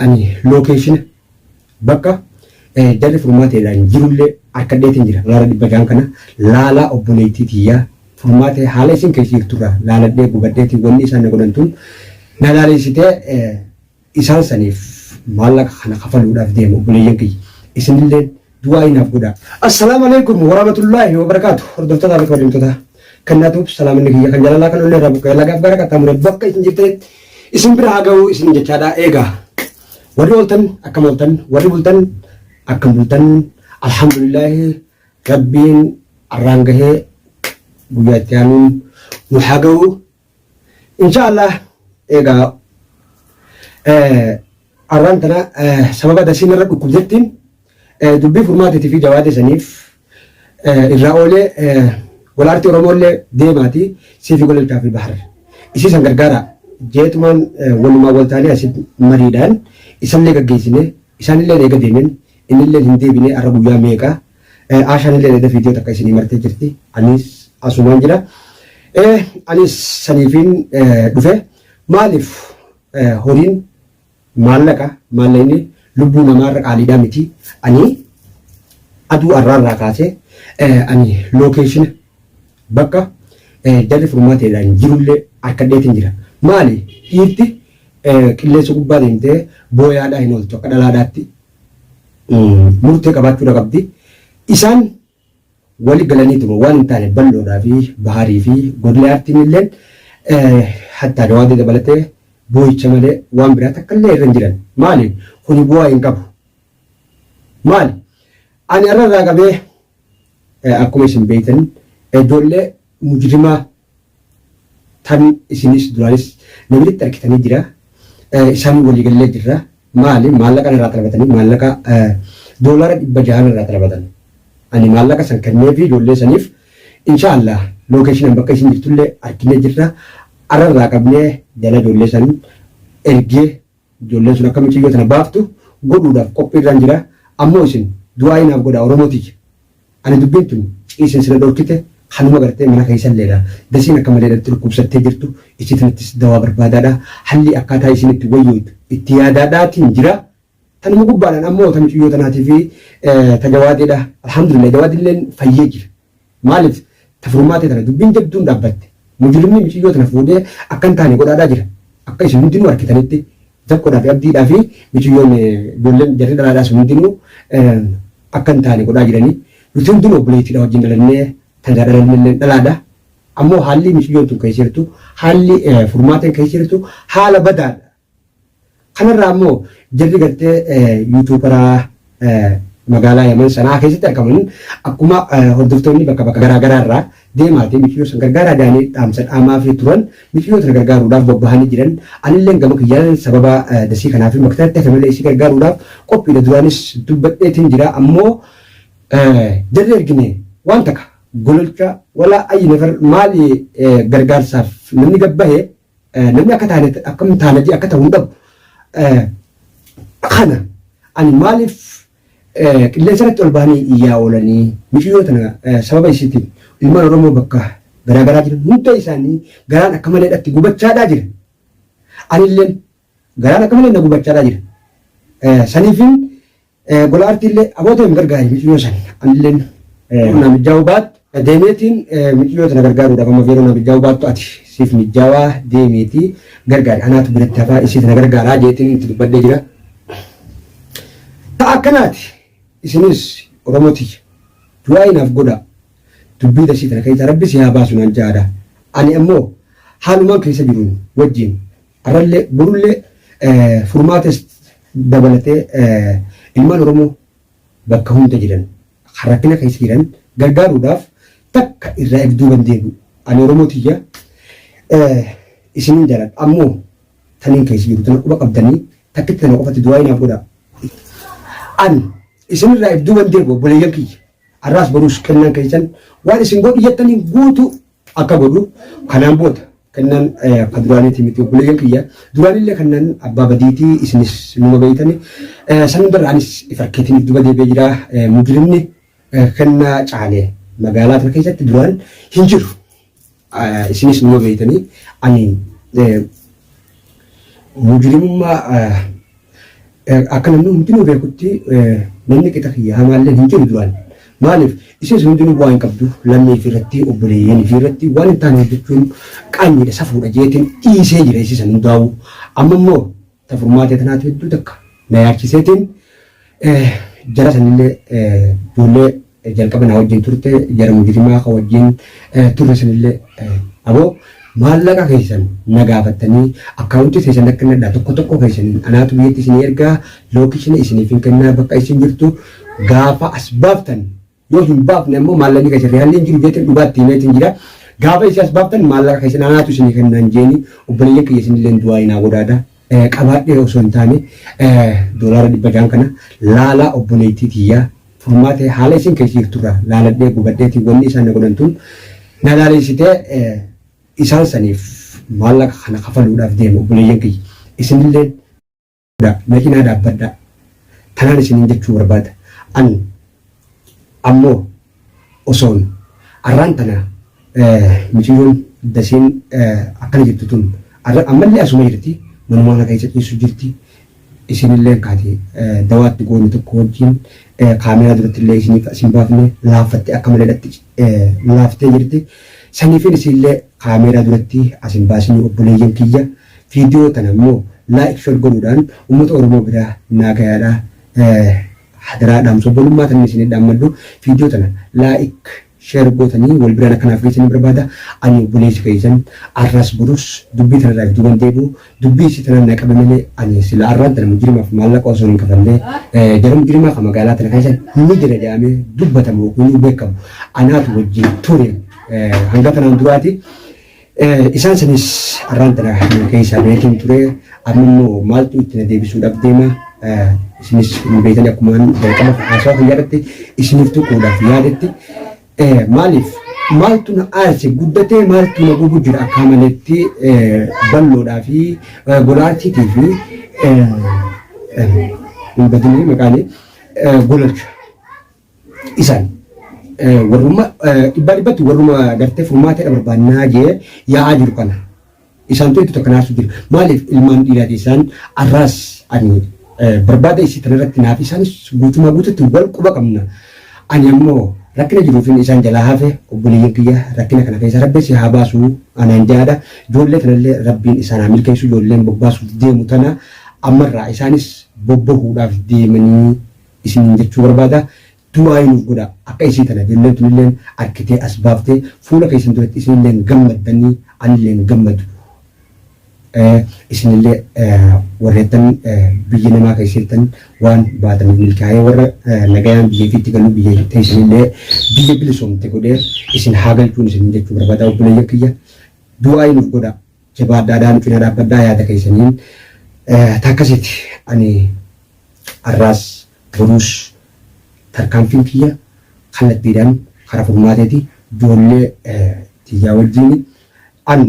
Ani lookeeshina bakka jarri furmaateedhaan jirullee arkadheetiin jira. Doolaara 600n kana laalaa obboleettii tiyyaa furmaatee haala isin keessa jirturraa laaladhee gubadheetiin wanni isaan na godhan tun na laaleessitee isaan saniif maallaqa kana kafaluudhaaf deema obboleeyyan kiyya. Isinilleen du'aa'ii naaf godhaa. Assalaamu alaikum warahmatullaahi wabarakaatu. Hordoftootaa fi kabajamtoota Kennaa Tube salaamanni kiyya kan jaalalaa kan onnee irraa buqqa'e lagaaf gara qaxxaamure bakka isin jirtanitti isin bira haa ga'u isin jechaadha. Eegaa warri ooltan akkam ooltan warri bultan akkam bultan alhamdulillaahi rabbiin arraan gahee guyyaa itti aanuun nu haa ga'u. Insha Allah egaa arraan tana sababa dasiin irra dhukkubjettiin dubbii furmaateetii fi jawaadee saniif irraa oolee wal aartii Oromoollee deemaati siifi gololchaa fi bahar isii san gargaara jeetumaan walumaa wal taanee asitti mariidhaan isallee gaggeessine isaanillee eega deemen innillee hin deebine arra guyyaa meeqa Aashaan illee eda viidiyoo takka isinii martee jirti. Anis asumaan jira. Anis saniifiin dhufe. Maaliif horiin maallaqa maallaqni lubbuu namaarra qaaliidhaa miti. Ani aduu arraarraa kaasee ani lookeeshina bakka jarri furmaateedhaan jirullee harkadheetiin jira. Maali dhiirti qilleensa gubbaa deemtee booyaadhaa hin ooltu akka dhalaadhaatti murtee qabaachuudha qabdi. Isaan wali galaniituma waan hin taane bal'oodhaa fi baharii fi godlee aartiin illeen hattaa jawaadee dabalatee boo'icha malee waan biraa takka illee irra hin jiran. Maali? Kuni bu'aa hin qabu. Maali? Ani har'a irraa qabee akkuma isin beektan ijoollee mujrimaa tan isinis duraanis na biratti argitanii jira. Isaanii walii gallee jirra. Maali maallaqa narraa xalabatanii maallaqa doolaara 600 narraa xalabatan. Ani maallaqa san kenneefi ijoollee saniif insha Allah lookeeshinaan bakka isin jirtullee arginee jirra. Arrarraa qabnee jala ijoollee san ergee Ijoolleen sun akka miciyyoo tana baaftu godhuudhaaf qophiirraan jira. Ammoo isin du'aa'ii naaf godhaa Oromoo tiyya. Ani dubbiin tun ciisinsi na dhorkite kanuma gartee mana keessalleedha. Dasiin akka maleedhatti dhukkubsattee jirtu isii tanattis dawaa barbaadaadha. Hallii akkaataa isiin itti wayyooytu itti yaadaadhaatiin jira. Tanuma gubbaadhaan ammoo ta miciyyoo tanaatii fi ta Jawaadeedha. Alhamdulillah Jawaadilleen fayyee jira. Maaliif ta furmaatee tana dubbiin jabduun dhaabbatte. Mujrimni miciyyoo tana fuudhee akka hin taane godhaadhaa jira. Akka isin hundinuu arkitanitti Zakkoodhaa fi Abdiidhaa fi miciyyoon ijoolleen jarri dhalaadhaa sun hundinuu akka hin taane godhaa jiranii. Nuti hundinuu obboleettiidha wajjin dhalannee tan irraa dhalannellee dhalaadha. Ammoo haalli miciyyoon tun keessa jirtu haalli furmaateen keessa jirtu haala badaadha. Kanarraa immoo jarri gartee yuutuubaraa magaalaa Yaman Sana'aa keessatti argaman akkuma hordoftoonni bakka bakka garaa garaa irraa deemaatii miciyyoo san gargaaraa jedhanii dhaamsa dhaamaafii turan miciyyoo tana gargaaruudhaaf bobbahanii jiran. Anilleen gama kiyyaan sababa dasii kanaaf bakka hafe malee isii gargaaruudhaaf qophiidha duraanis dubbadheetiin jira. Ammoo jarri ergine waan takka gololcha walaa ayyi nafar maali gargaarsaaf namni gabbahe namni akka taane akkam taana jee akka ta'u hin dhabu. Kana ani maaliif qilleensa irratti ol bahanii iyyaa oolanii miciyyoo tana sababa isiitiin ilmaan Oromoo bakka garaagaraa jiran hunda isaanii garaan akka maleedhatti gubachaadhaa jira. Anilleen garaan akka malee na gubachaadhaa jira. Saniifin Gola artiillee aboo deem gargaari miciyyoo san anilleen naa mijjaa'uu baattu deemeetiin miciyyoo tana gargaaruudhaaf amma yeroo naa mijjaa'uu baattu ati siif mijjaawaa deemiitii gargaari anaatu biratti hafaa isii tana gargaaraa jeetiin itti dubbadhee jira. Ta'a akkanaati isinis Oromoo tiyya du'aayi naaf godhaa dubbii dasii tana keessa rabbi si haa baasu naan ja'aadha ani ammoo haalumaan keessa jiruun wajjiin Arrallee borullee furmaates dabalatee ilmaan Oromoo bakka hunda jiran kan rakkina keessa jiran gargaaruudhaaf takka irraa if duuba hin deebi'u. Ani Oromoo tiyya isinin jaaladha. Ammoo taniin keessa jiru tana quba qabdanii takkitti tana qofatti du'aa'ii naaf godhaa. Ani isinirraa if duuba hin deebi'u obboleeyyan kiyya. Arraas boruus kennaan keessan waan isin godhi jettaniin guutuu akka godhu kanaan booda kennaan akka duraaniiti miti obboleeyyan kiyya duraanillee kennaan abbaa badiitii isinis numa beeytani san hundarra anis if harkeetiin if duba deebi'ee jira mujrimni kennaa caale magaalaa tana keessatti duraan hin jiru isinis numa beeytanii ani mujrimummaa Akka namni hundinuu beekutti namni qixa kiyya hamaallee hin jiru duraan. Maaliif isiin sun hundinuu bu'aa hin qabdu lammii ifii irratti obboleeyyan ifii irratti waan hin taane hojjechuun qaanyiidha safuudha jeetiin dhiisee jira isii san hundaa'uu. Amma immoo ta furmaatee tanaatu hedduu takka na yaachiseetiin jara sanillee ijoollee jalqaba na wajjin turte jara mujrimaa ka wajjin turre sanillee aboo maallaqa keessan na gaafattanii akkaawuntii keessan akka nadhaa tokko tokko keessaniin anaatu biyyatti isinii ergaa lookishina isiniif hin kennaa bakka isin jirtu gaafa as baaftan yoo hin baafne ammoo maallaqni keessan riyaalli hin jiru jeetiin dhugaatti himeetiin jira. Gaafa isin as baaftan maallaqa keessan anaatu isinii kennaan jeeni obboleeyyan kiyya isinillee du'aa inaa godhaadha. Qabaadhee osoo hin taane doolaara 600n kana laalaa obboleettii tiyyaa furmaatee haala isin keessa jirturraa laaladhee gubadheetiin wanni isaan na godhan tun na laaleessitee isaan saniif maallaqa kana kafaluudhaaf deema obboleeyyan kiyya isinilleen na cinaa dhaabbadhaa tanaan isiniin jechuu barbaada an ammoo osoon arraan tana miciyyoon dasiin akkana jirtu tun ammallee asuma jirti manuma kana keessa ciisu jirti isinillee kaati dawaatti goone tokko wajjin kaameeraa duratti illee isiniif asin baafne laaffatte akka maleedhatti laaftee jirti saniifin isinillee kaameeraa duratti asin baasinii obboleeyyan kiyya viidiyoo tana immoo like share godhuudhaan uummata Oromoo biraa naa gayaadha hadaraa dhaamsa obbolummaa tan isin dhaammadhu viidiyoo tana like share gootanii wal biraan akkanaaf geessanii barbaada. Ani obboleessi keessan arras borus dubbii tanarraa if duuban deebi'u dubbii isii tanaan na qabe malee ani sila arraan tana mujrimaaf maallaqa osoo hin kafallee jara mujrimaa ka magaalaa tana keessa ni jira jedhamee dubbatamu yookiin beekamu anaatu wajjin ture hanga tanaan duraati. Isaan sanis arraan tana keessaa beekin ture amma immoo maaltu itti na deebisuudhaaf deema isinis hin beektan akkumaan jalqaba haasawaa kiyya irratti isiniif tuquudhaaf yaadetti maaliif maaltu na aarse guddatee maaltu na gubu jira akka maletti balloodhaa fi golaartiitii fi hin badinii maqaan golalcha isaan warrumma dhibbaa dhibbatti warruma gartee furmaata barbaannaa jee yaa'aa jiru kana isaan itti tokko naarsu jira maaliif ilmaan dhiiraati isaan arraas ani barbaada isii tanarratti naaf isaanis guutumaa guututti wal quba qabna ani ammoo rakkina jiruufin isaan jalaa hafe obboleeyyan kiyya rakkina kana keessa rabbi si haa baasu anaan jaadha ijoollee tanallee rabbiin isaan haa milkeessu ijoolleen bobbaasuuf deemu tana ammarraa isaanis bobbahuudhaaf deemanii isiniin jechuu barbaada. Du'aa'ii nuuf godhaa. Akka isii tana ijoolleen tunilleen arkitee as baaftee fuula keessan duratti isinilleen gammaddanii anilleen gammadu. Isinillee warreettan biyya namaa keessa jirtan waan baataniif milkaa'ee warra nagayaan biyya ifiitti galuu biyya teessanillee biyya bilisoomte godhee isin haa galchuun isiniin jechuu barbaada obboleeyyan kiyya. Du'aa'ii nuuf godhaa. Jabaadhaadhaa nu cinaa dhaabbadhaa yaada keessaniin takkasitti ani arraas boruus tarkaanfiin kiyya kallattiidhaan karaa furmaateeti ijoollee tiyyaa wajjin an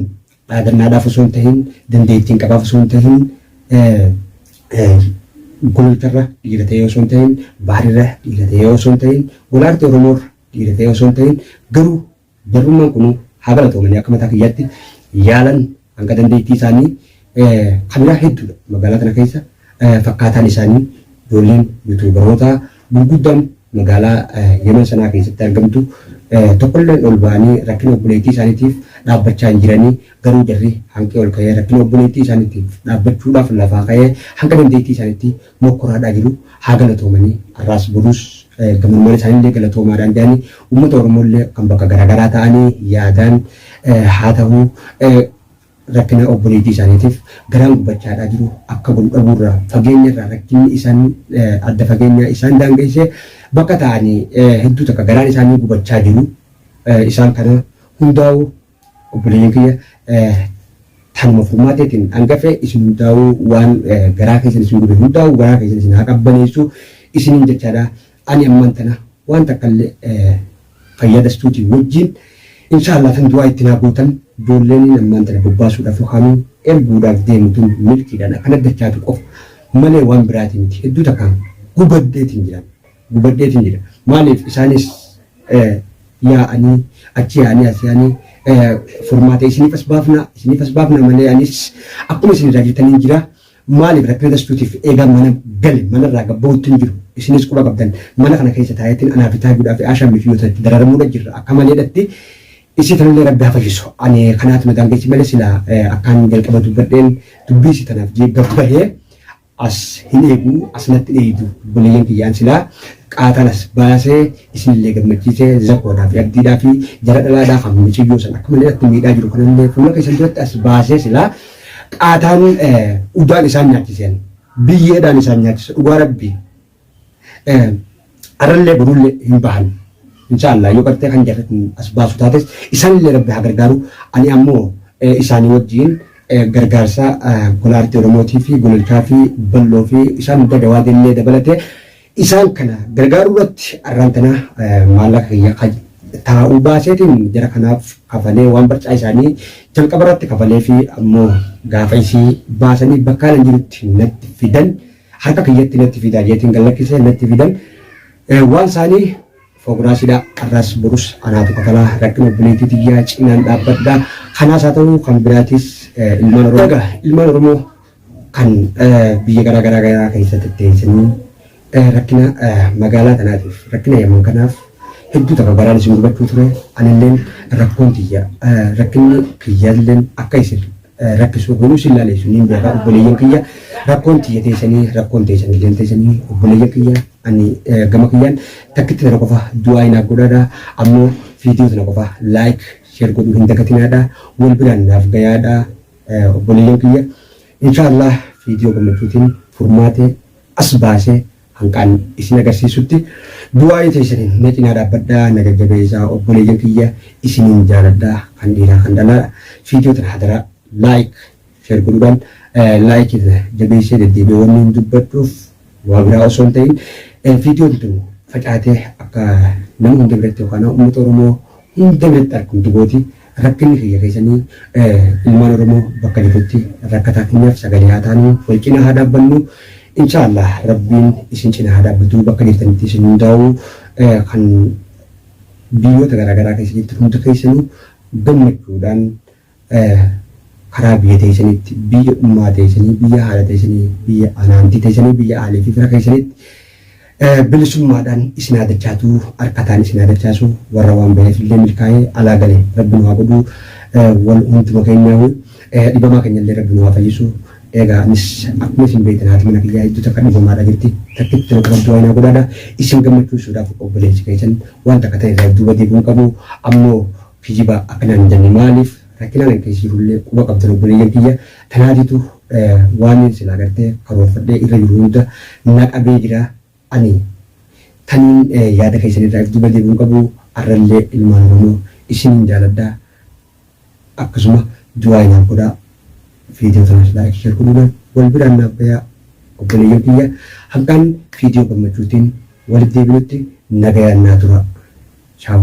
dhaadannaadhaaf osoo hin tahin dandeettiin qabaaf osoo hin tahin gololcharra dhiira ta'ee osoo hin tahin baarirra dhiira ta'ee osoo hin tahin golaartii Oromoorra dhiira ta'ee osoo hin tahin garuu Jarrummaan kunuu haa galatoomanii akka mataa kiyyaatti yaalan hanga dandeettii isaanii kan biraa hedduudha magaalaa tana keessa fakkaataan isaanii ijoolleen yuutuubaroota gurguddaan magaalaa Yemen sanaa keessatti argamtu tokkolleen ol ba'anii rakkina obboleettii isaaniitiif dhaabbachaa hin jiranii garuu jarri hanqee ol ka'ee rakkina obboleettii isaaniitiif dhaabbachuudhaaf lafaa ka'ee hanga dandeettii isaaniitti mokkoraadhaa jiru haa galatoomanii har'aas boruus gamanummaan isaaniillee galatoomaadhaan jedhanii uummata Oromoollee kan bakka garaagaraa ta'anii yaadaan haa ta'uu rakkina obboleettii isaaniitiif garaan gubachaadhaa jiru akka godhu dhabuurraa fageenyarraa rakkinni isaan adda fageenyaa isaan daangeessee bakka ta'anii hedduu takka garaan isaanii gubachaa jiru isaan kana hundaa'u obboleeyyan kiyya tanuma furmaateetiin hangafe isin hundaa'uu waan garaa keessan isin gube hundaa'uu garaa keessan isin haa qabbaneessu isiniin jechaadha. Ani ammaan tana waan takka illee fayyadastuutiin wajjin inshaallah tan du'aa itti naa gootan ijoolleen ammaan tana bobbaasuudhaaf yookaan erguudhaaf deemu tun milkiidhaan akkana dachaatu qofa malee waan biraatii miti hedduu takkaan gubaddeetiin jira gubaddeetiin jira maaliif isaanis yaa'anii achi yaa'anii as yaa'anii furmaata isiniif as baafna isiniif as baafna malee anis akkuma isin irraa jirtaniin jira. Maaliif rakkina dastuutiif eegaa mana gale manarraa gabbahutti hin jiru. Isinis quba qabdan mana kana keessa taa'eetiin anaa fi taajuudhaa fi Aashaan miciyyoota itti dararamuudha jirra akka maleedhatti isii tanallee rabbi haa fayyisu. Ani kanaatu na daangessi malee silaa akkaan jalqaba dubbadheen dubbii isii tanaaf jee gabbahee as hin eegu as natti dheeydu obboleeyyan kiyyaan silaa qaataan as baasee isinillee gammachiisee zakoodhaa fi abdiidhaa fi jara dhalaadhaa kan miciyyoo san akka malee natti miidhaa jiru kanallee fuula keessan duratti as baasee silaa qaataan udaan isaan nyaachiseen biyyeedhaan isaan nyaachisa dhugaa rabbii arrallee borullee hin bahan inshaallah yoo gartee kan jarri kun as baasu taates isaanillee rabbi haa gargaaru ani ammoo isaanii wajjiin gargaarsa gola aartii Oromootii fi gololchaa fi balloo fi isaan hunda jawaadeellee dabalatee isaan kana gargaaruu irratti arraan tana maallaqa kiyya taa'uu baaseetiin jara kanaaf kafalee waan barcaa isaanii jalqaba irratti kafalee fi ammoo gaafa isii baasanii bakkaan jirutti natti fidan harka kiyyatti natti fidaa jeetiin gad lakkise natti fidan waan isaanii foogiraasidha arraas borus anaatu kafalaa rakkina obboleettii tiyyaa cinaan dhaabbadha kanaas haa ta'u kan biraatis ilmaan Oromoo egaa ilmaan Oromoo kan biyya garaa garaa garaa keessa tetteessanii rakkina magaalaa tanaatiif rakkina Yaman kanaaf hedduu takka garaan isin gubachuu ture anilleen rakkoon tiyya rakkinni kiyyalleen akka isin rakkisuu kun isin laaleessu niin beekaa obboleeyyan kiyya rakkoon tiyya teessanii rakkoon teessan illeen teessanii obboleeyyan kiyya ani gama kiyyaan takkitti tana qofa du'aa inaaf godhaadha ammoo viidiyoo tana qofa like share godhuu hin dagatinaadha wal biraan naaf gayaadha obboleeyyan kiyya inshaallah viidiyoo gammachuutiin furmaate as baasee hanqaan isin agarsiisutti du'aa'ii teessaniin na cinaa dhaabbadhaa na jajjabeessaa obboleeyyan kiyya isiniin jaaladha kan dhiiraa kan dhalaa viidiyoo tana hadaraa like share godhuudhaan like jabeessee deddeebi'ee wanni hin dubbadhuuf waa biraa osoo hin ta'in viidiyoon tun facaatee akka nama hunda biratti yookaan uummata Oromoo hunda biratti argamtu gooti. Rakkinni kiyya keessanii ilmaan Oromoo bakka jirrutti rakkataa keenyaaf sagalee haa taanu wal cinaa haa dhaabbannu. Inshaallah rabbiin isin cinaa haa dhaabbatu bakka jirtanitti isin hundaa'u kan biyyoota garaagaraa keessa jirtan hunda keessanuu gammachuudhaan karaa biyya teessanitti biyya ummaa teessanii biyya haadha teessanii biyya anaantii teessanii biyya aalii fi fira keessanitti bilisummaadhaan isin haa dachaatu harkataan isin haa dachaasu warra waan baheef illee milkaa'ee alaa gale rabbi nu haa godhu wal hunduma keenyaa'u dhibamaa keenya illee rabbi nu haa fayyisu. Egaa anis akkuma isin beektan haati mana kiyyaa hedduu takka dhibamaadha jirti takkitti tana qofa du'aa naa godhaadha isin gammachiisuudhaaf obboleessi keessan waan takka ta'e irraa duuba deebi'uu qabu ammoo kijiba akkanaan hin jenne maaliif rakkinaan an keessa jirullee quba qabdan obboleeyyan kiyya tanaatitu waan silaa gartee karoorfadhee irra jiru hunda na qabee jira ani taniin yaada keessan irraa if duuba deebi'uu qabu arrallee ilmaan Oromoo isiniin jaaladha akkasuma du'aa naaf godhaa viidiyoo tanas like share godhuudhaan wal biraan naaf gayaa obboleeyyan kiyya hanqaan viidiyoo gammachuutiin walitti deebinutti nagayaan naa tura. Ciao.